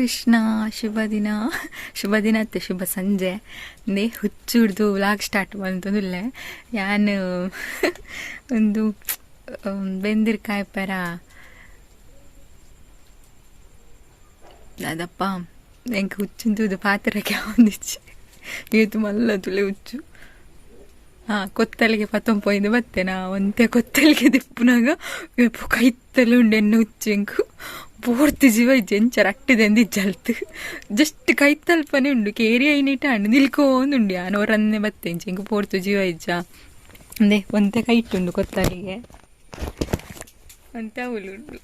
ಕೃಷ್ಣ. ಶುಭ ದಿನ, ಶುಭ ದಿನ ಅತ್ತೆ, ಶುಭ ಸಂಜೆ. ನೇ ಹುಚ್ಚುಡ್ದು ವ್ಲಾಗ್ ಸ್ಟಾರ್ಟ್ ಬಂತಂದಿಲ್ಲ. ಯಾನ್ ಒಂದು ಬೆಂದಿರ್ ಕಾಯ್ಪರ ಅದಪ್ಪ ಎಂಕ್ ಹುಚ್ಚುಂತುದು ಪಾತ್ರಕ್ಕೆ ಒಂದಿಚ್ಚಿ ಏತು ಮಲ್ಲ ತುಲೆ ಹುಚ್ಚು. ಹಾಂ, ಕೊತ್ತಲಿಗೆ ಪತ್ತೊಂಪೊಯ್ದು ಬತ್ತೆ ನಾ ಒಂತೆ ಕೊತ್ತಲಿಗೆ ದಿಪ್ಪುನಾಗ ಕೈತಲೆ ಉಂಡು ಎನ್ನ ಹುಚ್ಚು. ಎಂಕು ಪೂರ್ತಿ ಜೀವ ಇಜ್ಜಿ, ಎಂಚ ರಟ್ಟಿದೆಂದು ಇಜ್ಜಲ್ತು. ಜಸ್ಟ್ ಕೈತಲ್ಪನೆ ಉಂಡು, ಕೇರಿ ಐನಿಟ ಅಂಡು ನಿಲ್ಕೋಂದುಂಡು. ಯಾನ್ ಒರನ್ನೆ ಬತ್ತೆ ಇಂಚ, ಎಂಕು ಪೋರ್ತು ಜೀವ ಇಜ್ಜ. ಅಂದೆ ಒಂತೆ ಕೈಟುಂಡು ಕೊತ್ತಲಿಗೆ, ಒಂತೆ ಅವಲು ಉಂಡು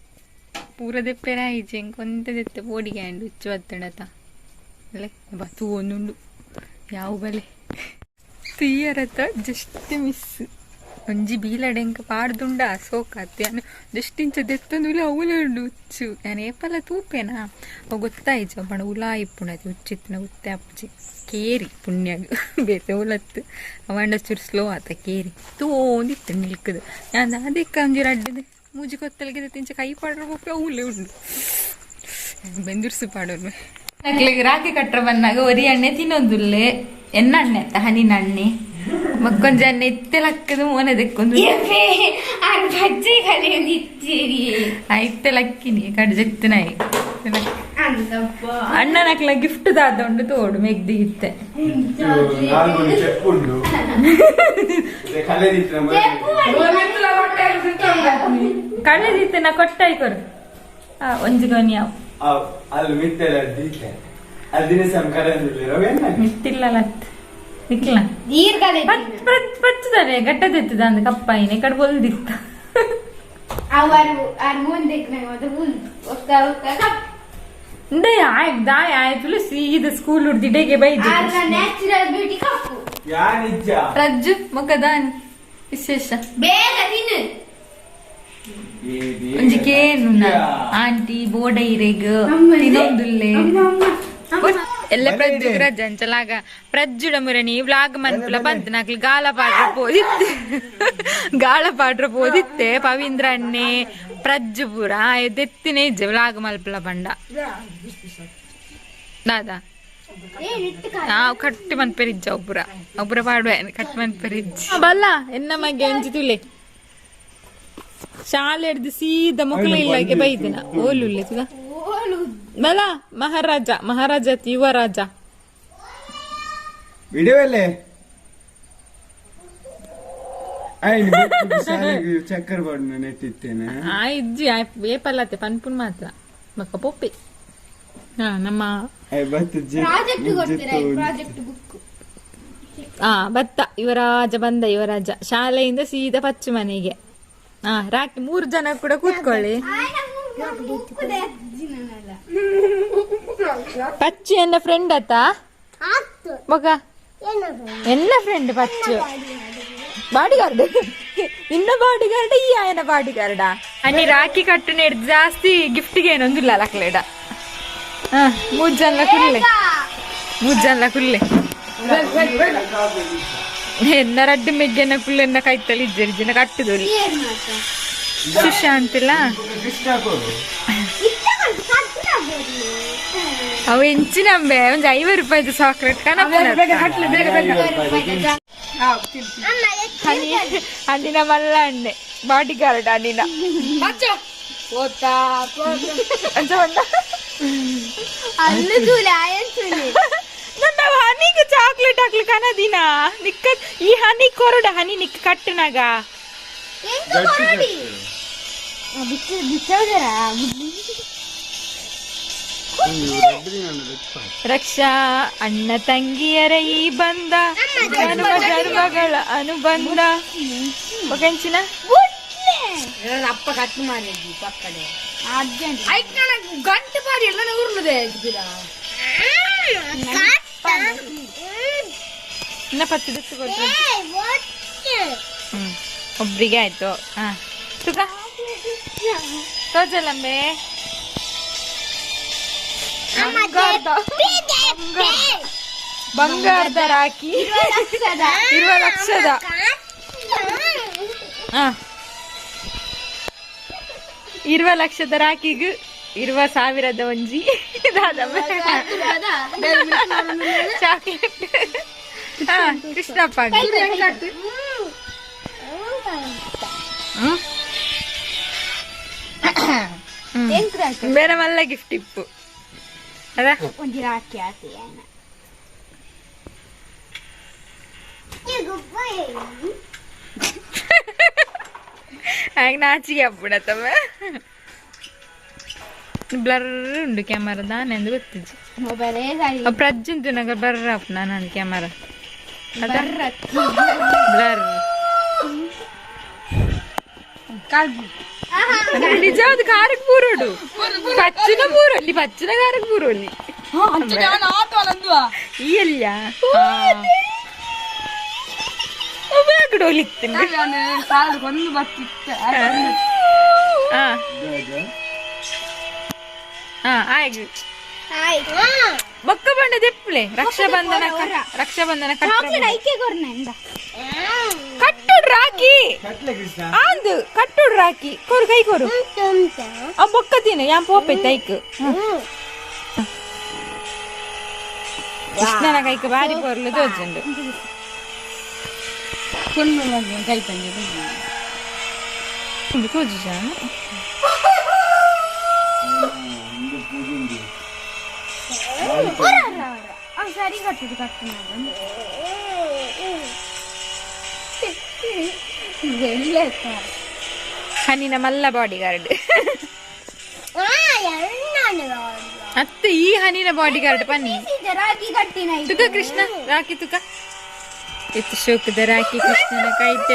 ಪೂರ ದೆಪ್ಪೆರ ಇಜ್ಜಿ. ಎಂಕ್ ಒಂತೆ ದೆತ್ತೆ ಪೋಡಿಗೆ ಅಂಡು ಹುಚ್ಚು ಬತ್ತಂಡತ ಅಲ್ಲೇ ಬತ್ತು ಒಂದುಂಡು ಯಾವ ಬಲೆ ತೀಯರತ. ಜಸ್ಟ್ ಮಿಸ್, ಒಂಜಿ ಬೀಲಡೆ ಎಂಕ ಪಾಡ್ದುಂಡ ಸೋಕಾತ್. ಯಾನ್ ಜಸ್ಟ್ ಇಂಚ ದೆತ್ತೊಂದು ಅವುಲೆ ಉಂಡು ಹುಚ್ಚು. ಯಾನ್ ಏಪಲ ತೂಪೇನಾ, ಅವು ಗೊತ್ತಾಯ್ಜ ಪಂಡ ಉಲಾ ಇಪ್ಪುಂಡತಿ ಹುಚ್ಚಿತ್ತಿನ ಗೊತ್ತೇ ಅಪ್ಪುಜಿ. ಕೇರಿ ಪುಣ್ಯಗ್ ಬೇತೆ ಉಲತ್ತು ಅವಂಡ ಚೂರು ಸ್ಲೋ ಆತ. ಕೇರಿ ತೂಂದಿತ್ತು ನಿಲ್ಕದು. ಯಾನ್ ಅದಕ್ಕೆ ಒಂಜಿ ರಡ್ಡದು ಮೂಜಿ ಕೊತ್ತಲಿಗೆ ತಿಂಚ ಕೈ ಪಾಡ್ರ ಪೋಪೆ, ಅವುಲೆ ಉಂಡು. ಬೆಂದುರ್ಸು ಪಾಡೋರು ಅಕ್ಲೆಗ್ ರಾಖಿ ಕಟ್ರ ಬಂದಾಗ ಒರಿ ಎಣ್ಣೆ ತಿನ್ನೊಂದುಲ್ಲೆ. ಎನ್ನ ಅಣ್ಣೆ ಅತ್ತ, ಹನಿನ ಅಣ್ಣೆ ಮಕ್ಕೊಂಜ ಅಣ್ಣೆ ಇತ್ತೆ ಲಕ್ಕದು ಮೋನೆ ದೆಕ್ಕೊಂದು. ಇತ್ತೆ ಲಕ್ಕಿನಿ ಕಡ್ ಜೆತ್ತುನಾಯಿ. ಅಣ್ಣನಕ್ಲ ಗಿಫ್ಟ್ ದಾದ ಉಂಡು ತೋಡು ಮೆಗ್ದಿ ಇತ್ತೆ. ಚೆಪ್ಪುಂಡು. ಕಳೆದಿತ್ತೆ ನಾ ಕೊಟ್ಟಾಯ್ ಕೊರು ಒಂಜಿ ಗೊನಿ ಅವು. ಅಲ್ಲಿ ಮಿತ್ತೆಲ್ಲ ದೀತೆ ಅಲ್ಲಿ ದಿನ ಕರೆಂದಿಲ್ಲ. ಮಿತ್ತಿಲ್ಲಲತ್ ನಿಕ್ಲ ಪಚ್ಚದಾನೆ ಗಟ್ಟದೆತ್ತದ ಅಂದ್ ಕಪ್ಪಾಯಿನೆ ಕಡ್ ಬೊಲ್ದಿತ್ತ. ಇಂದೆ ಆಯ್ ದಾಯ ಆಯ್ತು ಸೀದ ಸ್ಕೂಲ್ ಉಡ್ದಿಡೆಗೆ ಬೈದು. ನ್ಯಾಚುರಲ್ ಬ್ಯೂಟಿ ಕಪ್ಪು. ಯಾನಿಜ್ಜ. ರಜ್ಜು ಮೊಕದಾನ್ ವಿಶೇಷ. ಬೇಗ ತಿನ್ನು. ಒಂಜಿ ಕೇನು ಆಂಟಿ ಬೋಡೈರೆಗ್ ತಿನ್ನೊಂದುಲ್ಲೆ ಎಲ್ಲ. ಪ್ರಜ್ಜು ರಜ್ಜ ಅಂಚಲಾಗ ಪ್ರಜ್ಜುಡ ಮುರಣಿ ವ್ಲಾಗ್ ಮನ್ಪುಲ ಬಂತು ನಾಕ್ಲು ಗಾಲ ಪಾಡ್ರ ಪೋದಿತ್ತೆ, ಗಾಳ ಪಾಡ್ರ ಪೋದಿತ್ತೆ. ಪವೀಂದ್ರ ಅಣ್ಣೆ ಪ್ರಜ್ಜು ಪೂರ ದೆತ್ತಿನ ಇಜ್ಜೆ ವ್ಲಾಗ್ ಮಲ್ಪುಲ ಬಂಡ ದಾದಾ. ನಾವು ಕಟ್ಟಿ ಮನ್ಪೆರಿಜ್ಜ ಒಬ್ಬರ ಒಬ್ಬರ ಪಾಡುವೆ ಕಟ್ಟಿ ಮನ್ಪೆರಿಜ್ಜ ಬಲ್ಲ. ಎನ್ನ ಮಗೆ ಅಂಚಿ ತುಲೆ ಶಾಲೆ ಹಿಡ್ದು ಸೀದಾ ಮೊಕ್ಕಲ ಇಲ್ಲಗೆ ಬೈದಿನ ಓಲುಲ್ಲೆ ತುಗ ಬಲ. ಮಹಾರಾಜ ಮಹಾರಾಜ ಯುವರಾಜ. ವಿಡಿಯೋಲ್ಲೇ ಚಕ್ಕರ್ ಬಾಡ್ ನೆಟ್ಟಿತ್ತೇನೆ. ಆ ಇಜ್ಜಿ ಏಪಲ್ಲತ್ತೆ ಪನ್ಪುನ್ ಮಾತ್ರ ಮಕ್ಕ ಪೊಪ್ಪೆ. ಹಾ ನಮ್ಮ ಪ್ರಾಜೆಕ್ಟ್ ಕೊಡ್ತೀರಾ? Project book. ಆ ಬತ್ತ ಯುವರಾಜ ಬಂದ. ಯುವರಾಜ ಶಾಲೆಯಿಂದ ಸೀದಾ ಪಚ್ಚು ಮನೆಗೆ. ಹಾ ರಾಕಿ ಮೂರು ಜನ ಕೂಡ ಕೂತ್ಕೊಳ್ಳಿ. ಪಚ್ಚು ಎನ್ನ ಫ್ರೆಂಡ್ ಆತ ಮಗ, ಎನ್ನ ಫ್ರೆಂಡ್ ಪಚ್ಚು. ಬಾಡಿ ಗಾರ್ಡ್, ನಿನ್ನ ಬಾಡಿ ಗಾರ್ಡ್, ಈ ಆಯನ ಬಾಡಿ ಗಾರ್ಡ. ಅನ್ನಿ ರಾಖಿ ಕಟ್ಟುನ ಜಾಸ್ತಿ ಗಿಫ್ಟ್ಗೆ ಏನೊಂದಿಲ್ಲ ಲಕ್ಲೇಡ. ಹಾ ಮೂರು ಜನ ಕುಲ್ಲೆ, ಮೂರು ಜನ ಕುಲ್ಲೆ. ಎನ್ನ ರಡ್ಡು ಮೆಗ್ಗೆನ ಕುಲ್ಲೆನ್ನ ಕೈತಲ್ಲಿ ಇಜ್ಜರಿ ಜನ ಕಟ್ಟುದೊಲಿ ಸುಶಾಂತಿಲ್ಲ. ಅವು ಎಂಚಿನಂಬೆ ಒಂಜಿ 50 ರೂಪಾಯಿದ ಚಾಕ್ಲೇಟ್ ಕನಪುನ. ಅಣ್ಣಿನ ಮಲ್ಲ ಅಣ್ಣೆ ಬಾಡಿ ಗಾರ್ಡ್ ಅಣ್ಣಿನ ಅಂಚ ಬಂದ. ಅಲ್ಲು ತೂಲೆ ಆಯನ್ ತೂಲೆ. ನಮ್ಮ ಹನಿಗೆ ಚಾಕ್ಲೇಟ್ ಹಾಕ್ಲಿ ಕನದಿನ ನಿಕ್ಕ. ಈ ಹನಿ ಕೊರಡ ಹನಿ ನಿಕ್ಕ ಕಟ್ಟುನಾಗ. ಎಂತ ಕೊರಡಿ ಬಿಚ್ಚ ಬಿಚ್ಚೋದರ. ರಕ್ಷಾ ಅಣ್ಣ ತಂಗಿಯರ ಈ ಬಂಧ ಜನ್ಮ ಜನ್ಮಗಳ ಅನುಬಂಧ. ಒಕೆಂಚಿನ ಅಪ್ಪ ಕಟ್ ಮಾಡಿದ್ವಿ ಪಕ್ಕಡೆ. ಅರ್ಜೆಂಟ್. ಗಂಟೆ ಬಾರಿ ಎಲ್ಲ ಉರ್ಲದೆ. ಇನ್ನ ಪತ್ತು ದಿವಸ ಕೊಟ್ರು. ಒಬ್ರಿಗೆ ಆಯ್ತು. ಹಾ ತುಗ ತೋಜಲಂಬೆ. ಬಂಗಾರದ ರಾಖಿ ಇರುವ ಲಕ್ಷದ. ಹಾ ಇರುವ ಲಕ್ಷದ ರಾಖಿಗ್. ಇರುವ ಸಾವಿರದ ಒಂಜಿ ಚಾಕ್ಲೇಟ್. ಹಾ ಕೃಷ್ಣಪ್ಪ. ಬೇರೆ ಮಲ್ಲ ಗಿಫ್ಟ್ ಇಪ್ಪು ಅದ. ಒಂಜಿ ರಾಖಿ ಆತಿ. ಹಾಗೆ ನಾಚಿಗೆ ಅಪ್ಪುಡ ತಮ್ಮ. ಬ್ಲರ್ ಉಂಡು ಕ್ಯಾಮರಾ ದಾನೆಂದು ಗೊತ್ತಿಜ್ಜಿ. ಮೊಬೈಲ್. ಪ್ರಜ್ಜಂತು ನಗ ಬ್ಲರ್ ಅಪ್ ನಾನು ಕ್ಯಾಮರಾ ಬ್ಲರ್. ನಿಜವಾದ ಕಾರಕ್ಕೆ ಪೂರೋಡು ಪಚ್ಚಿನ ಪೂರಲ್ಲಿ ಪಚ್ಚಿನ ಕಾರಕ್ಕೆ ಪೂರಲ್ಲಿ ಈ ಅಲ್ಲ ಡೋಲಿತ್ತು. ಒಂದು ಬತ್ತಿತ್ತ. ಹಾ ಹಾ ಆಯ್ತು. ಬೊಕ್ಕ ಬಂಡ ದೆಪ್ಪುಲೆ ರಕ್ಷಾಬಂಧನ. ರಕ್ಷಾಬಂಧನ. ಚಾಕ್ಲೇಟ್ ಐಕೆ ಕೊರ್ನ ಇಂದ. ಕಟ್ಟುಡ್ ರಾಖಿ. ಕಟ್ಲೆ ಕೃಷ್ಣ. ಆಂದು ಕಟ್ಟುಡ್ ರಾಖಿ ಕೊರು ಕೈ ಕೊರು. ಆ ಬೊಕ್ಕ ತಿನ್ನು ಯಾನ್ ಪೋಪೆ ತೈಕ್. ಕೃಷ್ಣನ ಕೈಕ್ ಬಾರಿ ಪೊರ್ಲು ತೋಜುಂಡು. ಕೈ ತಂದೆ. ಉಂಡು ತೋಜು. ಪೂಜುಂಡು. ಸರಿ ಕಟ್ಟುದು ಕಟ್ಟು. ಹನಿನ ಮಲ್ಲ ಬಾಡಿ ಗಾರ್ಡ್ ಅತ್ತೆ ಈ ಹನಿನ ಬಾಡಿ ಗಾರ್ಡ್ ಪನ್ನಿ. ರಾಖಿ ಕಟ್ಟಿನ. ತುಕ ಕೃಷ್ಣ ರಾಖಿ ತುಕ ಇತ್ತು ಶೋಕದ ರಾಖಿ ಕೃಷ್ಣನ ಕೈಟ್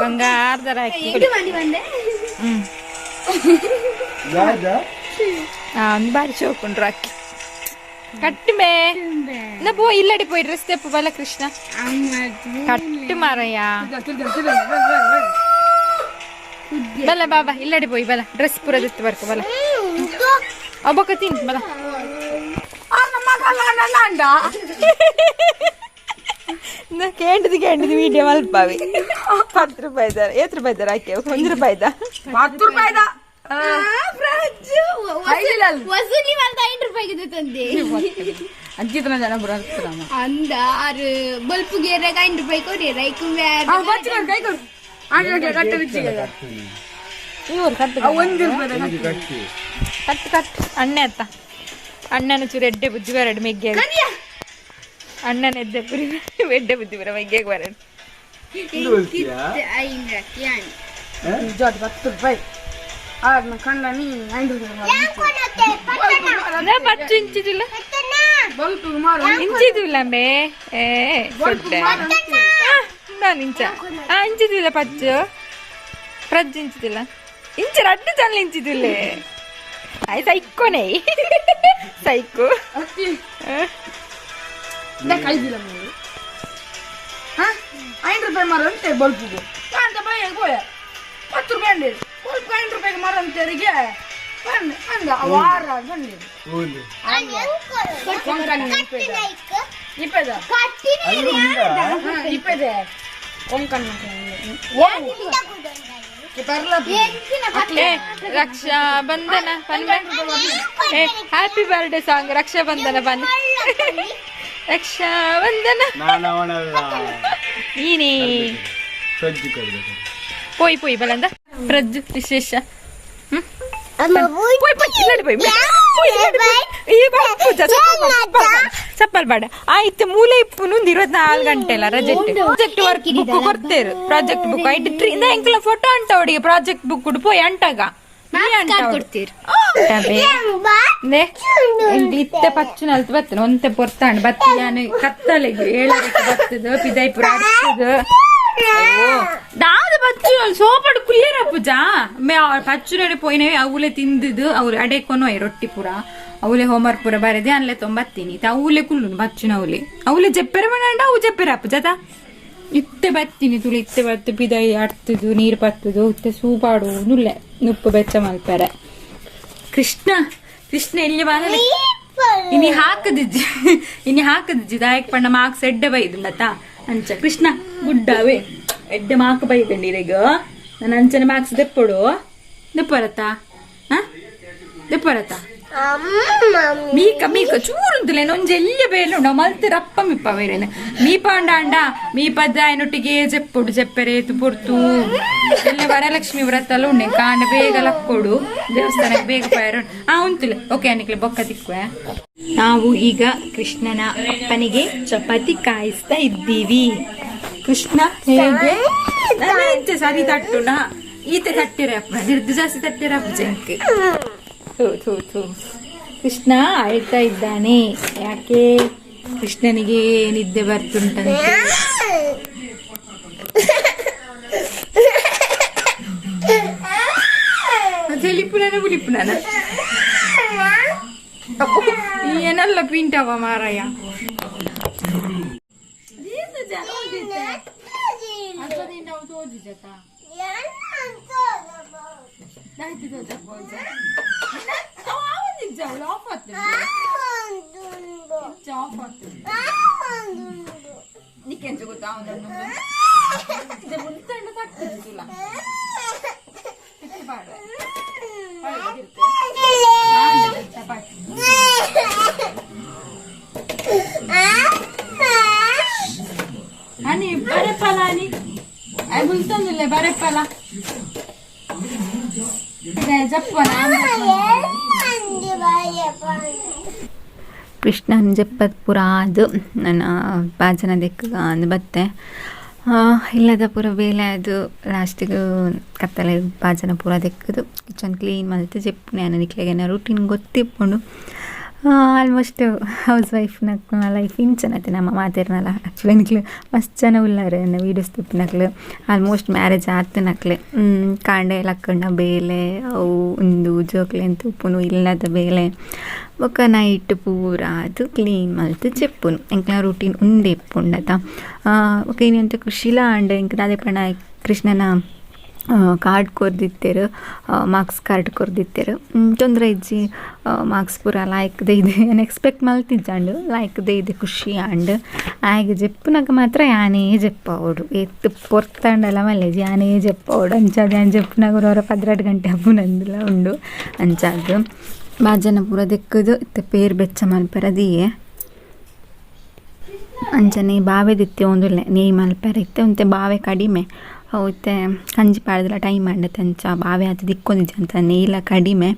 ಬಂಗಾರದ ರಾಖಿ. ಬಂದಿ ಬಂದೆ. ಹ್ಮ್. ರಾಜ. ಒಂದು ಬಾರಿ ಶೋಕುಂಡು ರಾಖಿ ಕಟ್ಟುಮೆ ನಾ ಪೋ ಇಲ್ಲಡಿ ಪೋಯ್ ಡ್ರೆಸ್ ತೆಪ್ಪು ಬಲ ಕೃಷ್ಣ ಕಟ್ಟು ಮಾರಯ್ಯ. ಬಲ ಬಾಬಾ ಇಲ್ಲಡಿ ಪೋಯ್ ಬಲ ಡ್ರೆಸ್ ಪೂರ ದೆತ್ತು ಬರ್ಕ ಬಲ ಒಬ್ಬಕ್ಕ ತಿನ್ ಬಲ. ಕೇಂಡದು ಕೇಂಡದು ವಿಡಿಯೋ ಮಲ್ಪಾವಿ. 10 ರೂಪಾಯಿ ಇದ್ದಾರೆ ಏತ್ ರೂಪಾಯಿ ಇದ್ದಾರೆ ಆಕೆ 1 ರೂಪಾಯಿದ. 10 ರೂಪಾಯಿದ. ವಸೂಲಿ ಮಾಡ್ತಾ 5 ರೂಪಾಯಿಗೆ ತಂದೆ. ಅಂಚಿತನ ಜನ ಬರತ್ತಮ್ಮ. ಅಂದ ಆರು ಬಲ್ಪು ಗೇರಾಗ 5 ರೂಪಾಯಿ ಕೊಡಿ ರೈಕು. ಕೈ ಕೊಡು ಕಟ್ಟು ಬಿಚ್ಚಿಗೆ. ಇವರು ಕಟ್ಟು. ಒಂದು ರೂಪಾಯಿ. ಒಂದು ಕಟ್ಟಿ. ಕಟ್ಟು ಕಟ್ಟು ಅಣ್ಣೆ ಅತ್ತ ಅಣ್ಣನ ಚೂರು ಎಡ್ಡೆ ಬುದ್ಧಿ ಬರಡು ಮೆಗ್ಗೆ. ಅಣ್ಣನ ಎದ್ದೆ ಪುರಿ ಎಡ್ಡೆ ಬುದ್ಧಿ ಬರ ಮೆಗ್ಗೆಗೆ ಬರಡು. ಇದು ಹೇಳ್ತೀಯಾ? 10 ರೂಪಾಯಿ ಕಣ್ಣ ನೀ 5 ರೂಪಾಯಿ. ಪಚ್ಚು ಇಂಚಿದಿಲ್ಲ. ಬಲ್ಪ್ ಮಾರು. ಇಂಚಿದಿಲ್ಲ ಅಂಬೆ ಏ ಸೊಡ್ಡೆ ನಾನು ಇಂಚ ಆ ಇಂಚಿದಿಲ್ಲ ಪಚ್ಚು ಪ್ರಜ್ಜು ಇಂಚಿದಿಲ್ಲ ಇಂಚ ರಡ್ಡು ಜನ ಇಂಚಿದಿಲ್ಲ ಆಯ್ ಸೈಕೋನೇ ಸೈಕೋ. ಕೈದಿಲ್ಲ ಮೂರು ಹಾ 5 ರೂಪಾಯಿ ಮಾರು ಅಂತೆ ಬಲ್ಪಿಗೆ ಅಂತ ಬಯ್ಯ ಗೋಯ 10 ರೂಪಾಯಿ ಅಂಡಿ ಬಲ್ಪ್ 5 ರೂಪಾಯಿಗೆ ಮಾರು ಅಂತರಿಗೆ ಅಂದ ವಾರ ಬಂದಿದೆ. ಹೌದು. ಇಪ್ಪದ. ಅಲ್ಲಿ ಉಂಟಾ? ಇಪ್ಪದೆ ಕೊಂಕಣ. ಏ ರಕ್ಷಾ ಬಂಧನ ಪನ್ವೆ ಏ happy birthday song Raksha Bandhan ಪನ್ Raksha Bandhan. ನಾನು ಅವನಲ್ಲ. ನೀನೇ. ಸಜ್ಜು ಕೊಡ್ಬೇಕು. ಪೋಯ್ ಪೋಯ್ ಬಲಂದ ಪ್ರಜ್ಜು ವಿಶೇಷ. ಹ್ಮ್ ಪೋಯ್ ಪೋಯ್ ಇಲ್ಲಡಿ ಪೋಯ್ ಪೋಯ್ ಇಲ್ಲಡಿ ಪೋಯ್. ಈ ಬಾ ಪೂಜಾ ಚಪ್ಪಲ್ ಬೇಡ ಆಯ್ತು. ಮೂಲೆ ಇಪ್ಪು ಒಂದು 24 ಗಂಟೆ ಅಲ್ಲ ರಜೆ. Project work book ಕೊಡ್ತೇರು project book ಐಟ್ ಟ್ರೀ ಇಂದ ಎಂಕಲ ಫೋಟೋ ಅಂಟ ಅವಡಿಗೆ ಪ್ರಾಜೆಕ್ಟ್ ಬುಕ್ ಪೋಯ್ ಅಂಟಾಗ. ಕೊಡ್ತೀರಿ. ಇತ್ತೆ ಪಚ್ಚು ನಲ್ತು ಬತ್ತನ ಒಂತೆ ಪೊರ್ತಾಂಡ್ ಬತ್ತಿ ಯಾನು ಕತ್ತಲೆಗೆ ಏಳರಕ್ಕೆ ಬತ್ತದ ಪಿದಾಯ್ಪುರ ಅಡ್ತದ ದಾದ ಪಚ್ಚು ಸೋಪಡು ಕುಲ್ಲೇರ ಪೂಜಾ ಮೇ ಪಚ್ಚು ಪೋಯಿನವೆ ಅವುಲೆ ತಿಂದಿದ್ದು ಅವ್ರು ಅಡೆ ಕೊನೋಯ್ ರೊಟ್ಟಿ ಪೂರ ಅವಲೆ ಹೋಮ್ವರ್ಕ್ ಪೂರ ಬರೆದೆ ಅನ್ಲೆ ತೊಂಬತ್ತೀನಿ ಅವಲೆ ಕುಲ್ಲು ಬಚ್ಚುನ ಅವಲೆ ಅವಲೆ ಜೆಪ್ಪೆರೆ ಮಾಡಂಡ ಅವು ಜೆಪ್ಪೆರೆ ಅಪ್ಪು ಜತ ಇತ್ತೆ ಬತ್ತೀನಿ ತುಳಿ ಇತ್ತೆ ಬತ್ತು ಪಿದೈ ಅಡ್ತದು ನೀರು ಬತ್ತದು ಇತ್ತೆ ಸೂಪಾಡು ನುಲ್ಲೆ ನುಪ್ಪು ಬೆಚ್ಚ ಮಲ್ಪೆರೆ. ಕೃಷ್ಣ ಕೃಷ್ಣ ಎಲ್ಲಿ ಬಾರಲೆ ಇನಿ ಹಾಕದಿಜ್ಜಿ ಇನಿ ಹಾಕದಿಜ್ಜಿ ದಾಯಕ್ ಪಂಡ ಮಾರ್ಕ್ಸ್ ಎಡ್ಡೆ ಬೈದುಂಡತ ಅಂಚ ಕೃಷ್ಣ ಗುಡ್ಡವೇ ಎಡ್ಡೆ ಮಾರ್ಕ್ ಬೈದಂಡಿ ಇರೆಗ್ ನಾನು ಅಂಚನೆ ಮಾರ್ಕ್ಸ್ ದೆಪ್ಪೊಡು ದೆಪ್ಪರತ್ತ. ಹಾ. ದೆಪ್ಪರತ ಮೀಕ ಮೀಕ ಚೂರುಂತುಲೆ ಒಂಜಿ ಎಲ್ಯ ಬೇಲುಂಡ ಮಲ್ತ್ ರಪ್ಪ ಮಿಪ್ಪ ಬೇರೆನೆ ಮೀಪಾಂಡ ಮೀಪದ ಐನೊಟ್ಟಿಗೆ ಜೆಪ್ಪೊಡು ಜೆಪ್ಪರೆ ಏತು ಪೊರ್ತು ಎಲ್ಲ ವರಲಕ್ಷ್ಮಿ ವ್ರತಲ ಉಂಡೆ ಕಾಂಡ ಬೇಗ ಲಕ್ಕೊಡು ದೇವಸ್ಥಾನಕ್ಕೆ ಬೇಗ ಪಯರು ಆ ಉಂತುಲೆ ಓಕೆ ಅನಿಕ್ಲೆ ಬೊಕ್ಕ ತಿಕ್ಕುವೆ. ನಾವು ಈಗ ಕೃಷ್ಣನ ಅಪ್ಪನಿಗೆ ಚಪಾತಿ ಕಾಯಿಸ್ತಾ ಇದ್ದೀವಿ. ಕೃಷ್ಣ ಹೇಗೆ ನಾನು ಸರಿ ತಟ್ಟುನ ಈತೆ ತಟ್ಟಿರ ಅಪ್ಪ ಹಿಡ್ದು ಜಾಸ್ತಿ ತಟ್ಟಿರ ಅಪ್ಪ ಜಂಕ್. ಥೂ ಥೂ ಥೂ. ಕೃಷ್ಣ ಅಳ್ತಾ ಇದ್ದಾನೆ. ಯಾಕೆ ಕೃಷ್ಣನಿಗೆ ನಿದ್ದೆ ಬರ್ತುಂಟಂತೆ. ತೆಲಿಪುನನ ಬುಲಿಪುನನ ಏನಲ್ಲ ಪಿಂಟವ ಮಾರಾಯ. అని బరెప్పల అని అవి బుల్తుందిలే బరెప్పల ಕೃಷ್ಣನ್ ಜಪ್ಪತ್ ಪೂರ ಅದು ನನ್ನ ಪಾಚನ ದೆಕ್ಕಗ ಅಂದ್ ಬತ್ತೆ ಇಲ್ಲದ ಪೂರ ಬೇಲೆ ಅದು ಲಾಸ್ಟಿಗೆ ಕತ್ತಲೆ ಪಾಚನ ಪೂರ ದೆಕ್ಕದು ಕಿಚನ್ ಕ್ಲೀನ್ ಮಲ್ತು ಜೆಪ್ಪುನೆ ನಿಕ್ಲೆಗೆನ ರೂಟೀನ್ ಗೊತ್ತಿಪ್ಪುಂಡು. ಆಲ್ಮೋಸ್ಟ್ ಹೌಸ್ ವೈಫ್ ನಕ್ಲ್ನ ಲೈಫ್ ಇಂಚನತೆ ನಮ್ಮ ಮಾತೆರ್ನಲ. ಆ್ಯಕ್ಚುಲಿ ನಿಕ್ಲು ಮಸ್ತ್ ಜನ ಉಲ್ಲಾರು ಎನ್ನ ವೀಡಿಯೋಸ್ ತೂಪಿನಕ್ಲು ಆಲ್ಮೋಸ್ಟ್ ಮ್ಯಾರೇಜ್ ಆತನಕ್ಲೆ ಕಾಂಡೆ ಲಕ್ಕಂಡ ಬೇಲೆ ಅವು ಉಂದು ಜೋಕ್ಲೆನ್ ತೂಪುನು ಇಲ್ಲದ ಬೇಲೆ ಬೊಕ್ಕ ನೈಟ್ ಪೂರ ಅದು ಕ್ಲೀನ್ ಮಲ್ತ್ ಜೆಪ್ಪುನು ಎಂಕ್ಲ ರೂಟೀನ್ ಉಂದೆ ಇಪ್ಪುಂಡತ. ಬೊಕ್ಕ ಇನಿ ಒಂತೆ ಖುಷಿಲ ಆಂಡ್ ಎಂಕ್ ದಾದೆ ಪಂಡ ಕೃಷ್ಣನ ಕಾರ್ಡ್ ಕೊರ್ದಿತ್ತೆರ್ ಮಾರ್ಕ್ಸ್ ಕಾರ್ಡ್ ಕೊರ್ದಿತ್ತೆರ್ ತೊಂದರೆ ಇಜ್ಜಿ ಮಾರ್ಕ್ಸ್ ಪೂರ ಲಾಯ್ಕ್ ದೈದೆ ಯಾನ್ ಎಕ್ಸ್ಪೆಕ್ಟ್ ಮಲ್ತಿಜ್ಜಾಂಡ್ ಲಾಯ್ಕ್ ದೈದೆ ಖುಷಿ ಆಂಡ್ ಆಯಗ್ ಜೆಪ್ಪುನಗ ಮಾತ್ರ ಯಾನೇ ಜೆಪ್ಪಾವೊಡು ಏತ್ ಪೊರ್ತಾಂಡಲ ಮಲ್ಲೆಜಿ ಯಾನೇ ಜೆಪ್ಪಾವೊಡು ಅಂಚಾದ್ ಯಾನ್ ಜೆಪ್ಪುನಗ ಒರ 12 ಗಂಟೆ ಆಪುನಂದುಲ ಉಂಡು. ಅಂಚಾದ್ ಬಾಜನ ಪೂರ ದೆಕ್ಕುದು ಇತ್ತೆ ಪೇರ್ ಬೆಚ್ಚ ಮಲ್ಪೆರೆ ದೀಯೆ. ಅಂಚನೆ ಬಾವೆದಿತ್ತೆ ಒಂದುಲ್ಲೆ ನೇಯ್ ಮಲ್ಪೆರೆ ಇತ್ತೆ ಒಂತೆ ಬಾವೆ ಕಡಿಮೆ ಅವು ಇತ್ತೆ ಕಂಜಿ ಪಾಡ್ದಲ ಟೈಮ್ ಆಂಡತೆ ಅಂಚ ಬಾವೆ ಆತ್ ತಿಕ್ಕೊಂದಿಜ್ಜಿ ಅಂತ ನೇಯ್ಲ ಕಡಿಮೆ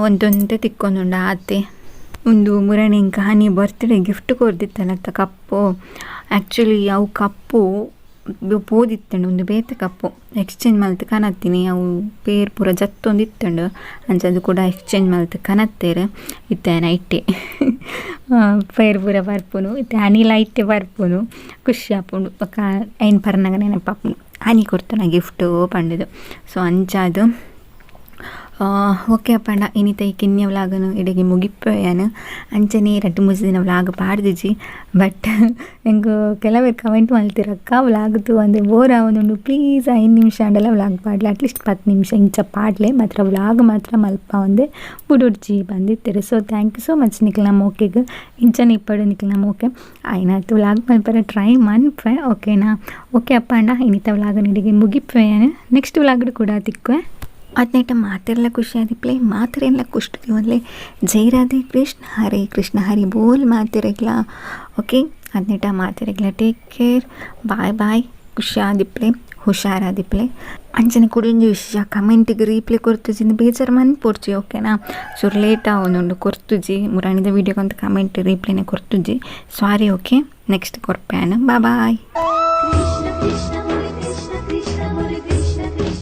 ಒಂತೊಂತೆ ತಿಕ್ಕೊಂದುಂಡು ಆತೆ. ಉಂದು ಮುರಣಿ ಎಂಕ್ ಹನಿ ಬರ್ತ್ಡೇ ಗಿಫ್ಟ್ ಕೊರ್ದಿತ್ತಲತ್ತ ಕಪ್ಪು. ಆ್ಯಕ್ಚುಲಿ ಅವು ಕಪ್ಪು ಪೋದಿತ್ತುಂಡು ಉಂದು ಬೇತೆ ಕಪ್ಪು ಎಕ್ಸ್ಚೇಂಜ್ ಮಲ್ತ್ ಕನತ್ತಿನಿ ಅವು ಪೇರ್ ಪೂರ ಜತ್ತೊಂದಿತ್ತುಂಡು ಅಂಚ ಅದು ಕೂಡ ಎಕ್ಸ್ಚೇಂಜ್ ಮಲ್ತ್ ಕನತ್ತೆರ್ ಇತ್ತೆ ನೈಟೆ ಪೇರ್ ಪೂರ ಬರ್ಪುನು ಇತ್ತೆ ಹನಿಲ ಇತ್ತೆ ಬರ್ಪುನು ಖುಷಿ ಆಪುಂಡು. ಬೊಕ್ಕ ಐನ್ ಪರ್ನಗ ನೆನಪಾಪುಂಡು ಹನಿ ಕೊರ್ತುನ ಗಿಫ್ಟು ಪಂಡುದು. ಸೊ ಅಂಚಾದ್ ಓಕೆ ಅಪ್ಪಂಡ ಇನಿತ ಈ ಕಿನ್ಯ ವ್ಲಾಗನು ಇಡೆಗೆ ಮುಗಿಪೆಯಾನು. ಅಂಚನೆ ರಡ್ಡ್ ಮೂಜಿ ದಿನ ವ್ಲಾಗ್ ಪಾಡ್ದಿಜಿ ಬಟ್ ಎಂಕ್ ಕೆಲವೆರ್ ಕಮೆಂಟ್ ಮಲ್ತಿರಕ್ಕ ವ್ಲಾಗ್ ತೂವಂದೆ ಬೋರ್ ಆವೊಂದುಂಡು ಪ್ಲೀಸ್ 5 ನಿಮಿಷ ಆಂಡಲ ವ್ಲಾಗ್ ಪಾಡ್ಲೆ ಅಟ್ಲೀಸ್ಟ್ 10 ನಿಮಿಷ ಇಂಚ ಪಾಡ್ಲೆ ಮಾತ್ರ ವ್ಲಾಗ್ ಮಾತ್ರ ಮಲ್ಪಾವಂದೆ ಬುಡೊಡ್ಚಿ ಪಂದಿತ್ತೆರ್. So thank you so much ನಿಕ್ಲ್ನ ಮೋಕೆಗ್ ಇಂಚನೆ ಇಪ್ಪಡು ನಿಕ್ಲ್ನ ಮೋಕೆ ಆಯ್ನಾತ್ ವ್ಲಾಗ್ ಮಲ್ಪೆರೆ ಟ್ರೈ ಮನ್ಪೆ ಓಕೆನಾ. ಓಕೆ ಅಪ್ಪಂಡ ಇನಿತ ವ್ಲಾಗನ್ ಇಡೆಗೆ ಮುಗಿಪೆಯಾನು. ನೆಕ್ಸ್ಟ್ ವ್ಲಾಗ್ ಕೂಡ ತಿಕ್ಕುವೆ. ಅದ್ನೆಟ ಮಾತೆರ್ಲ ಖುಷಿ ಆದಿಪ್ಲೆ ಮಾತೆರೆನ್ಲ ಖುಷಿ ದೀವೊನ್ಲೆ. ಜೈ ರಾಧೆ ಕೃಷ್ಣ ಹರೇ ಕೃಷ್ಣ ಹರಿ ಬೋಲ್ ಮಾತೆರೆಗ್ಲ. ಓಕೆ ಅದ್ನೆಟ ಮಾತೆರೆಗ್ಲ ಟೇಕ್ ಕೇರ್ ಬಾಯ್ ಬಾಯ್. ಖುಷಿ ಆದಿಪ್ಲೆ ಹುಷಾರಾದಿಪ್ಲೆ. ಅಂಚನೆ ಕುಡೊಂಜಿ ವಿಷಯ ಕಮೆಂಟಿಗೆ ರೀಪ್ಲೈ ಕೊರ್ತುಜಿ ಬೇಜಾರು ಮನ್ಪೊಡ್ಚಿ ಓಕೆನಾ. ಚೂರು ಲೇಟ್ ಆವೊಂದುಂಡು ಕೊರ್ತುಜಿ ಮುರಾಣಿದ ವೀಡಿಯೋಗಂತ ಕಮೆಂಟ್ ರೀಪ್ಲೈನೆ ಕೊರ್ತುಜಿ ಸಾರಿ. ಓಕೆ ನೆಕ್ಸ್ಟ್ ಕೊರ್ಪೆ ಯಾನ್ ಬಾಯ್ ಬಾಯ್.